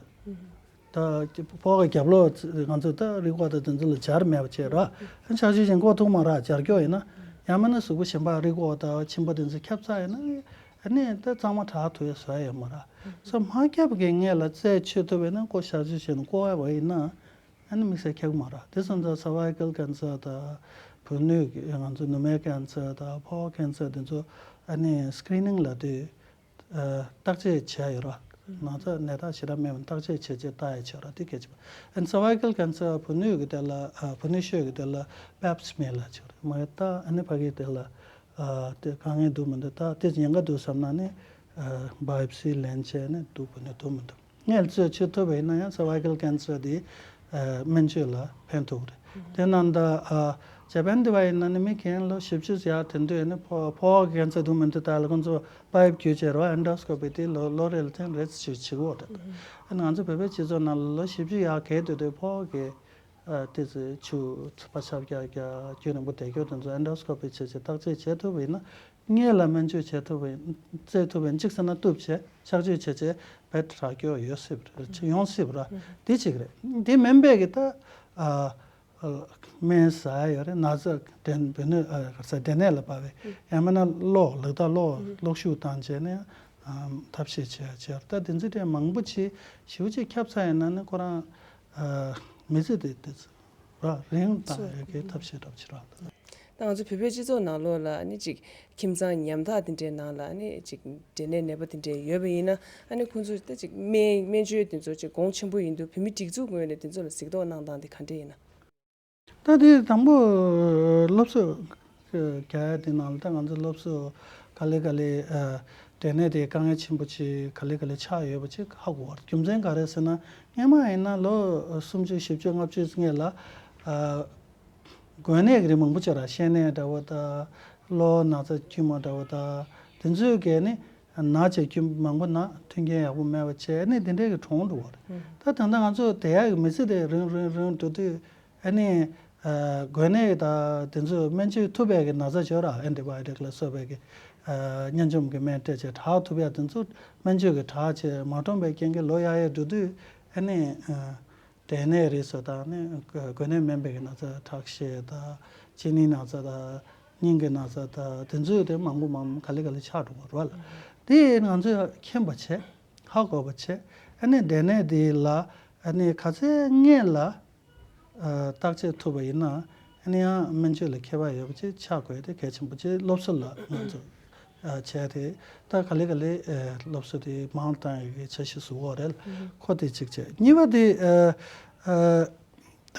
ད་ཕོ་བ་རྒྱབ་ལོགས་ང་ཚོ་ད་རིགས་པ་དང་དེ་ཚོ་ལ་སྦྱར་མེད་པ་བྱས་ར། ཆག་ཆུ་ཞིང་བཀོག་ཐུབ་མ་ར་སྦྱར་སྐྱོ་ཡིན་ན། ཡང་མིན་ན་གཟུགས་པོ་གཞན་པ་རིགས་པ་དང་མཆིན་པ་དེ་ཚོ་ཁྱབ་ཚར་ཡོད་ན། ཨ་ནི་ད་གཙང་མ་དྲག་ཐུབ་ཡ་བཟོ་ཡ་ཡོད་མ་ར། སོ་མ་ཁྱབ་ཀྱི་སྔོན་ལ་རྩད་ཆོད་ཐུབ་པ་ཡིན་ན། ཁོ་ཆག་ཆུ་ཞིང་བཀོག་ཡ་བ་ཡིན་ན། ཨ་ནི་དམིགས་བསལ་ཁྱབ་ཀྱི་མ་ར། དེ་སོང་ཙང་སར་ཝའི་ཀལ་ཀན་སར་དང་བུ་སྣོད་ཀྱི་ང་ཚོ་ནུ་མའི་ཀན་སར་དང་ཕོ་བ་ཀན་སར་དེ་ཚོ་ཨ་ནི་སི་ཀི་རི་ནིང་ལབ་དུས། ཨ་བརྟག་དཔྱད་བྱས་ཡོད་ར། ན་ཚ་ནད་རྟགས་ཞེ་དྲག་མེད་པ་བརྟག་དཔྱད་བྱས་རྗེས་ལྟ་ཡ་བྱས་ར། དེ་གལ་ཆེ་བ། ཨ་ནི་སར་ཝའི་ཀལ་ཀན་སར་བུ་སྣོད་ཀྱི་དེ་ལ། ཨ་བུ་སྣོད་ཤོས་ཀྱི་དེ་ལ་པེབ་སི་མེར་ལབ་བྱས་ར། མ་ཡོད་ད་ཨ་ནི་ཕ་གི་དེ་ལ་ཨ་དེ་དཀའ་ངལ་འདུག་མི་འདུག་ད་དེ་ཉེན་ཁ་འདུག་བསམ་ན་ནི་ཨ་བ་ཡོབ་སི་ལེན་བྱས་ནས་འདུག་བུ་སྣོད་འདུག་མི་འདུག་སྔོན་ལ་རྩད་ཆོད་ཐུབ་པ་ཡིན་ན་ཡང་སར་ཝའི་ཀལ་ཀན་སར་དེ་ཨ་སྨན་བཅོས་ལ་ཕན་ཐོགས་རེད། དེ་ནང་ད་ཨ་ཇ་པན་དེ་བ་ཡིན་ན་ནི་མི་རྒན་ལོ་བཞི་བཅུ་ཡར་དེ་འདུག་ནི་ཕོ་ཕོ་བ་ཀན་སར་འདུག་མི་འདུག་ལྟ་ལ་ཁོང་ཚོ་པ་ཡོབ་བརྒྱུད་བྱས་རོ། ཨེན་ཌོ་སི་ཀོ་པི་དེ་ལོ་ལོ་རེ་ལ་ཐེངས་རེ་ཞིག་བྱེད་དགོས་རེད། ཨ་ནི་ང་ཚོ་བོད་པའི་སྤྱི་ཚོགས་ནང་ལ་ལོ་བཞི་བཅུ་ཡར་གས་དེ་དུས་ཕོ་བ་གི་ཨ་དེ་ཚོའི་ཆུ་ཚ་པ་ཆབ་རྒྱག་རྒྱག་རྒྱུན་རིང་པོ་བསྡད་རྒྱུ་དེ་ཚོ་ཨེན་ཌོ་སི་ཀོ་པི་བྱས་བྱས་བརྟག་དཔྱད་བྱེད་ཐུབ་པ་ཡིན་ན། སྔོན་ལ་སྨན་བཅོས་བྱེད་ཐུབ་པའི་རྩད་ཐུབ་པའི་གཅིག་ཟེར་ན་གཏུབ་བྱས་ཆག་བཅོས་བྱས་བྱས་བེད་དྲག་སྐྱོ་ཡོད་སྲིད་པ་རེད། ཡོང་སྲིད་པ་ར། དེ་གཅིག་རེད། དེ་མིན་པའི་གི་ད་ཨ་ཨ་སྨན་ཟ་ཡ་ཡོད་རེད། ན་ཚ་འདྲེན་བུ་སྣོད་ཨ་ག་ས་འབྲས་ནད་ལ་བབས་པའི་ཡང་མིན་ན་གློག་ལག་བརྡ་གློག་གློག་ཤུགས་བཏང་བྱས་ནས་ཨ་ཐབས་ཤེས་བྱེད་ཡ་བྱས་ར། ད་དེ་ཚོ་དེ་མང་པོ་ཅིག་ཞེ་པོ་ཅིག་ཁྱབ་ཚར་ཡིན་ན་ནི་ཁོ་རང་ཨ་མི་ཚེ་དེ་དེ་ཚོ། ར་རིང་བཏང་ཡོད་ཀྱི་ཐབས་ཤེས་རབ་ཆེ་ར། ད་ང་ཚོ་བོད་པའི་སྤྱི་ཚོགས་ནང་ལོགས་ལ་ཨ་ནི་ཅིག་ཁྱིམ་ཚང་ཉམ་ཐག་དེ་འདྲའི་ནང་ལ་ཨ་ནི་ཅིག་འབྲས་ནད་ནད་པ་དེ་འདྲའི་ཡོད་པ་ཡིན་ན། ཨ་ནི་ཁོང་ཚོས་ད་ཅིག་སྨན་སྨན་བཅོས་དེ་ཚོ་ཅིག་གོང་ཆེན་པོ་ཡིན་དུས་བོད་མི་སྒྲིག་འཛུགས་ངོས་ནས་དེ་ཚོ་ལ་གཟིགས་རྟོག་གནང་སྟངས་དེ་ག་འདྲ་ཡིན་ན། ད་དེ་དང་པོ་སློབ་གསོ་རྒྱག་ཡ་དེ་ནང་ལ་ད་ང་ཚོ་སློབ་གསོ་ག་ལེ་ག་ལེ་ཨ་འབྲས་ནད་དེ་དཀའ་ངལ་ཆེན་པོ་ཅིག་ག་ལེ་ག་ལེ་ཆགས་ཡོད་པ་ཅིག་ཧ་གོ་བ་རེད། རྒྱུ་མཚན་ག་རེ་ཟེར་ན། སྔོན་མ་ཡིན་ན་ལོ་སུམ་ཅུ་བཞི་བཅུ་ལྔ་བཅུ་སྔོན་ལ་ཨ་འགོས་ནད་ཀྱི་རིགས་མང་པོ་ཅིག་ར། བཤལ་ནད་འདྲ་བོ་དང་གློ་བོ་ན་ཚ་དཀྱུས་མ་འདྲ་བོ་དང་དེ་ཚོའི་གས་ནི་ན་བྱས་དཀྱུས་མ་མང་པོ་ན་མཐུན་རྐྱེན་ཡག་པོ་མེད་པ་བྱས་ནི་དེ་འདྲའི་གི་གྲོངས་འགྲོ་བ་རེད། ད་ད་ལྟ་ང་ཚོ་དེ་ཡག་གི་མི་ཚེ་དེ་རིང་རིང་རིང་འགྲོ་དུས་ཨ་ནི་ འགོས་ནད་དང་དེ་ཚོ་སྨན་བཅོས་ཐུབ་པའི་གི་ན་ཚ་ཡོད་ར། ཨན་ཊི་བྷ་ཡོ་ཊིག་ལ་སོགས་པའི་གི་ཨ་གཉན་འཇོམས་ཀྱི་སྨན་སྤྲད་བྱས་དྲག་ཐུབ་ཡ་དེ་ཚོ་སྨན་བཅོས་ཀྱི་དྲག་བྱས་མ་གྲོངས་པའི་རྐྱེན་གྱིས་ལོ་ཡར་ཡར་འགྲོ་དུས་ཨ་ནི་ཨ་འབྲས་ནད་རེད་ཟེར་དང་ནི་འགོས་ནད་སྨན་པའི་གི་ན་ཚ་ཁྲག་ཤེད་དང་གཅིན་སྙི་ན་ཚ་དང་སྙིང་གི་ན་ཚ་དང་དེ་ཚོ་དེ་མང་པོ་མང་པོ་ག་ལེ་ག་ལེ་ཆགས་འགྲོ་གི་རེད་བ་ལ། དེ་ང་ཚོས་མཁྱེན་པ་བྱས་ཧ་གོ་བ་བྱས་ཨ་ནི་འབྲས་ནད་དེ་ལ་ཨ་ནི་ག་ཚད་སྔོན་ལ། ཨ་བརྟག་དཔྱད་ཐུབ་པ་ཡིན་ན་ཨ་ནི་ཡང་སྨན་བཅོས་ལ་མཁས་པ་ཡོད་པ་ཅིག་ཆགས་དགོས་དེ་གལ་ཆེན་པོ་ཅིག་སློབ་གསོ་ལ་ང་ཚོ་ཨ་བྱས་ཏེ་ད་ག་ལེ་ག་ལེ་ཨ་སློབ་གསོ་དེ་མང་བཏང་ཡག་གི་འཆར་གཞི་བཟོ་དགོས་རེད། ཁོ་དེ་གཅིག་བྱས། གཉིས་པ་དེ་ཨ་ཨ་ད་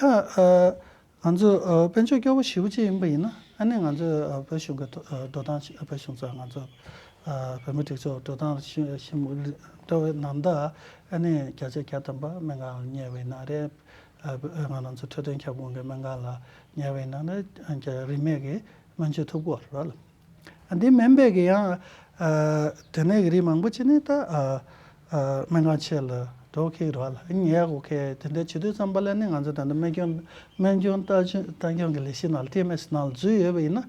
ཨ་ང་ཚོ་ཨ་དཔལ་འབྱོར་སྐྱོ་བོ་ཞེ་པོ་ཅིག་ཡིན་པ་ཡིན་ན་ཨ་ནི་ང་ཚོ་ཨ་བོད་གཞུང་གི་ཐོ་ཨ་འགྲོ་སྟངས་ཤིག་བོད་གཞུང་ཚོ་ང་ཚོ་ཨ་བོད་མི་སྒྲིག་འཛུགས་འགྲོ་སྟངས་ཤིག་ཤིག་འདྲ་བའི་ནང་ལྟར་ཨ་ནི་བརྒྱ་ཆ་བརྒྱ་ཐམ་པ་སྨན་ཁང་ལ་ཉལ་བའི་ནང་རེད། ཨ་ང་རང་ཚོ་འཕྲོད་བསྟེན་ཁྱབ་ཁོངས་ཀྱི་སྨན་ཁང་ལ་ཉལ་བའི་ནང་ནས་རིན་མེད་ཀྱི་སྨན་བཅོས་ཐུབ་ཀྱི་ཡོད་རེད་ལ། ཨ་འདི་སྨན་པས་ཀྱི་ཡང་ཨ་དེ་ནས་ཀྱི་རིགས་མང་པོ་ཅིག་ནི་ད་ཨ་ཨ་སྨན་ཁང་ཆེ་ལ་འགྲོ་མཁན་རེད་ལ། ཉལ་དགོས་མཁན་དེ་འདྲ་བྱེད་དུས་ཙམ་པ་ལ་ནི་ང་ཚོ་ད་ལྟ་སྨན་སྐྱོན་སྨན་སྐྱོན་ལྟ་སྐྱོང་ལྟ་སྐྱོང་གི་ལས་གཞི་ནང་ལ་ཊི་ཨེམ་ཨེས་ནང་ལ་འཛུལ་ཡོད་པ་ཡིན་ན་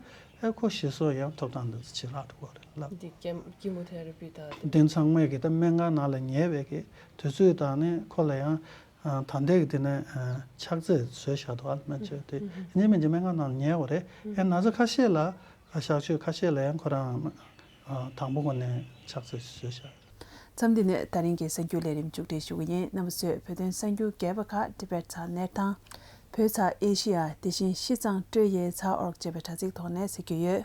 ཨེ་ཁོ་གཞི་བཟོ་ཡང་ཐོབ་ཐང་འདི་ཚོ་ཇེ་ལེགས་འགྲོ་གི་རེད་ལ། འདི་ཀེ་ཀི་མོ་ཐེ་ར་པི་དང་དེ་འདི་ཚང་མས་ཀྱི་ད་སྨན་ཁང་ནང་ལ་ཉལ་བའི་གི་དུས་ཚོད་དང་ནི་ཁོ་ལ་ཡང་ཨ་ད་ལྟའི་གི་དེ་ནས་ཨ་ཕྱག་རྫས་བཟོས་བཞག་འདུག་ཨ་སྨན་བཅོས་དེ་ཡིན་མིན་གྱི་སྨན་ཁང་ནང་ཉལ་བ་རེད། ཨེ་ན་ཚ་ཁ་ཤས་ལ་ཨ་གཤག་བཅོས་ཁ་ཤས་ལ་ཡང་ཁོ་རང་ཨ་དང་པོ་ཁོ་ནས་ཕྱག་རྫས་བཟོས་བཞག་མཚམས་འདི་ནས་ད་རིང་གི་གསར་འགྱུར་ལས་རིམ་མཇུག་སྒྲིལ་ཞུ་གི་ཡིན། རྣམ་པ་ཚོས་བོད་དོན་གསར་འགྱུར་རྒྱས་པ་ཁག་ཊི་བེཊ་ཚགས་གནས་དང་། བོད་ཚགས་ཨེ་ཤི་ཡ་དེ་བཞིན་ཤིས་ཙང་ཀྲོའེ་ཡེ་ཚགས་ཨོར་ཅེས་པའི་དྲ་ཚིགས་ཐོག་ནས་གཟིགས་རྒྱུ་ཡོད།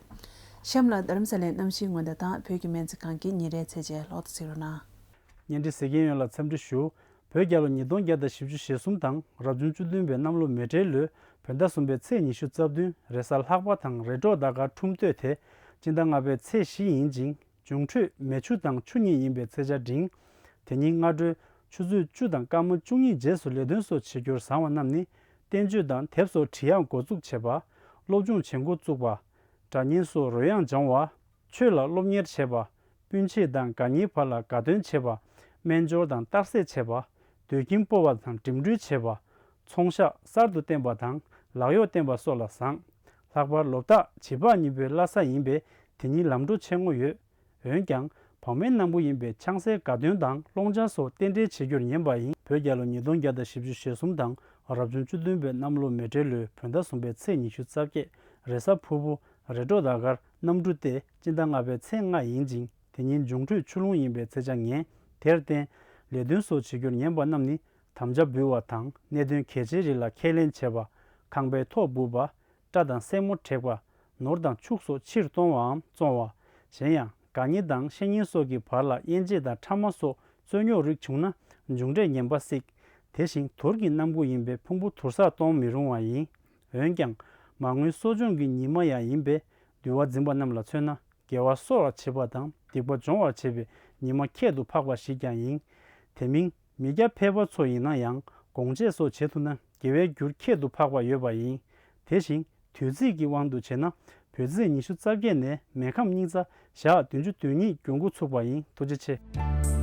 གཤམ་ལ་རྡ་རམ་ས་ལའི་གནམ་གཤིས་སྔོན་བརྡ་དང་བོད་ཀྱི་སྨན་རྩིས་ཁང་གི་ཉིན་རེའི་ཚད་འཇལ་ལོག་ཏུ་གཟིགས་རོགས་གནང་། བརྙན་འཕྲིན་གཟིགས་མཁན་ཡོངས་ལ་འཚམས་འདྲི་ཞུ། བོད་རྒྱལ་ལོ་ཉིས་སྟོང་བརྒྱ་དང་བཞི་བཅུ་ཞེ་གསུམ་དང་རབ་བྱུང་བཅུ་བདུན་པའི་གནམ་ལོ་མེ་སྤྲེལ་ལོའི་བོད་ཟླ་གསུམ་པའི་ཚེས་ཉི་ཤུ་རྩ་བདུན་རེས་གཟའ་ལྷག་པ་དང་རེས་འགྲོགས་ཟླ་སྐར་ཁྲུམས་སྟོད་དེ་སྤྱི་ཟླ་ལྔ་པའི་ཚེས་བཞི་ཡིན་ཅིང་། འབྱུང་འཕྲོད་མེ་ཆུ་དང་ཆུ་གཉིས་ཡིན་པའི་ཚེས་ཆ་འབྲིང་། དེ་ཉིན་སྔ་དྲོའི་ཆུ་ཚོད་བཅུ་དང་སྐར་མ་བཅུ་གཉིས་རྗེས་སུ་ལས་དོན་སོགས་བྱེད་རྒྱུར་བཟང་བ་རྣམས་ནི། བསྟན་བཅོས་དང་དེབ་སོགས་འབྲི་ཡག་འགོ་འཛུགས་བྱེད་པ། སློབ་སྦྱོང་བྱེད་འགོ་བཙུགས་པ། སྒྲ་སྙན་སོགས་རོལ་དབྱངས་སྦྱང་བ། ཆོས་ལ་སློབ་གཉེར་བྱེད་པ། སྤུན་མཆེད་དང་དགའ་ཉེའི་བར་ལ་དགའ་སྟོན་བྱེད་པ། སྨན་སྦྱོར་དང་རྟགས་གསལ་བྱེད་པ། སྡོད་ཁྱིམ་སྤོ་བ་དང་འགྲིམ་འགྲུལ་བྱེད་པ། ཚོང་ཤག་གསར་དུ་བསྟེན་པ་དང་ལག་གཡོག་བསྟེན་པ་སོགས་ལ་བཟང་། ལྷག་པར་ལོ་རྟགས་བྱི་ཕག་གཉིས་པོའི་བླ་གཟའ་ཡིན་པས་དེ་ཉིན་ལམ་འགྲོ་ཆེ་ངོ་ཡོད། འོན་ཀྱང་བག་མེད་རྣམ་པོ་ཡིན་པས་ཆང་སའི་དགའ་སྟོན་དང་སློང་ཆང་སོགས་རྟེན་འབྲེལ་བྱེད་རྒྱུར་ཉན་པ་ཡིན། བོད་རྒྱལ་ལོ་ཉིས་སྟོང་བརྒྱ་དང་བཞི་བཅུ་ཞེ་གསུམ་དང་རབ་བྱུང་བཅུ་བདུན་པའི་གནམ་ལོ་མེ་སྤྲེལ་ལོའི་བོད་ཟླ་གསུམ་པའི་ཚེས་ཉི་ཤུ་རྩ་བརྒྱད་རེས་གཟའ་ཕུར་བུ་རེས་འགྲོགས་ཟླ་སྐར་གནམ་གྲུ་སྟེ་སྤྱི་ཟླ་ལྔ་པའི་ཚེས་ལྔ་ཡིན་ཅིང་དེ་ཉིན་འབྱུང་འཕྲོད་ཆུ་ཀླུང་ཡིན་པའི་ཚེས་ཆ་ངན། དེར་བརྟེན་ལས་དོན་སོགས་བྱེད་རྒྱུར་ཉན་པ་རྣམས་ནི་དམ་བཅའ་འབུལ་བ་དང་གནད་དོན་གལ་ཆེའི་རིགས་ལ་ཁས་ལེན་བྱེད་པ། ཁང་པའི་ཐོག་སྦུབ་པ། སྐྲ་དང་སེན་མོ་བྲེག་པ། ནོར་དང་ཕྱུགས་སོགས་ཕྱིར་གཏོང་བའམ་བཙོང་བ། གཞན་ཡང་དགའ་ཉེ་དང་བཤེས་གཉེན་སོགས་ཀྱི་བར་ལ་དབྱེ་འབྱེད་དང་ཕྲ་མ་སོགས་རྩོད་རྙོག་རིགས་བྱུང་ན་མཇུག་འབྲས་ངན་པ་སྲིད། དེ་བཞིན་དུར་གྱི་གནམ་སྒོ་ཡིན་པས་ཕུང་པོ་དུར་སར་གཏོང་མི་རུང་བ་ཡིན། འོན་ཀྱང་མ་དངུལ་གསོ་སྦྱོང་གི་ཉི་མ་ཡང་ཡིན་པས་འདུལ་བ་འཛིན་པ་རྣམས་ལ་མཚོན་ན། དགེ་བ་གསོ་བར་བྱེད་པ་དང་སྡིག་པ་སྦྱོང་བར་བྱེད་པའི་ཉི་མ་ཁྱད་དུ་འཕགས་པ་ཞིག་ཀྱང་ཡིན། དེ་མིན་མི་སྐྱ་ཕལ་པ་ཚོ་ཡིན་ན་ཡང་སྒོང་སྤྱད་སོགས་བྱེད་ཐུབ་ན་དགེ་བའི་རྒྱུར་ཁྱད་དུ་འཕགས་པ་ཡོད་པ་ཡིན། དེ་བཞིན་དུས་ཚིགས་ཀྱི་དབང་དུ་བྱས་ན་བོད་ཚེས་ཉི་ཤུ་རྩ་བརྒྱད་ནས་མེ་ཁམས་སྙིང་རྩ་ཞག་བདུན་ཅུ་དོན་གཉིས་འགྱུར་འགོ་ཚུགས་པ་ཡིན། ཐུགས་རྗེ་ཆེ།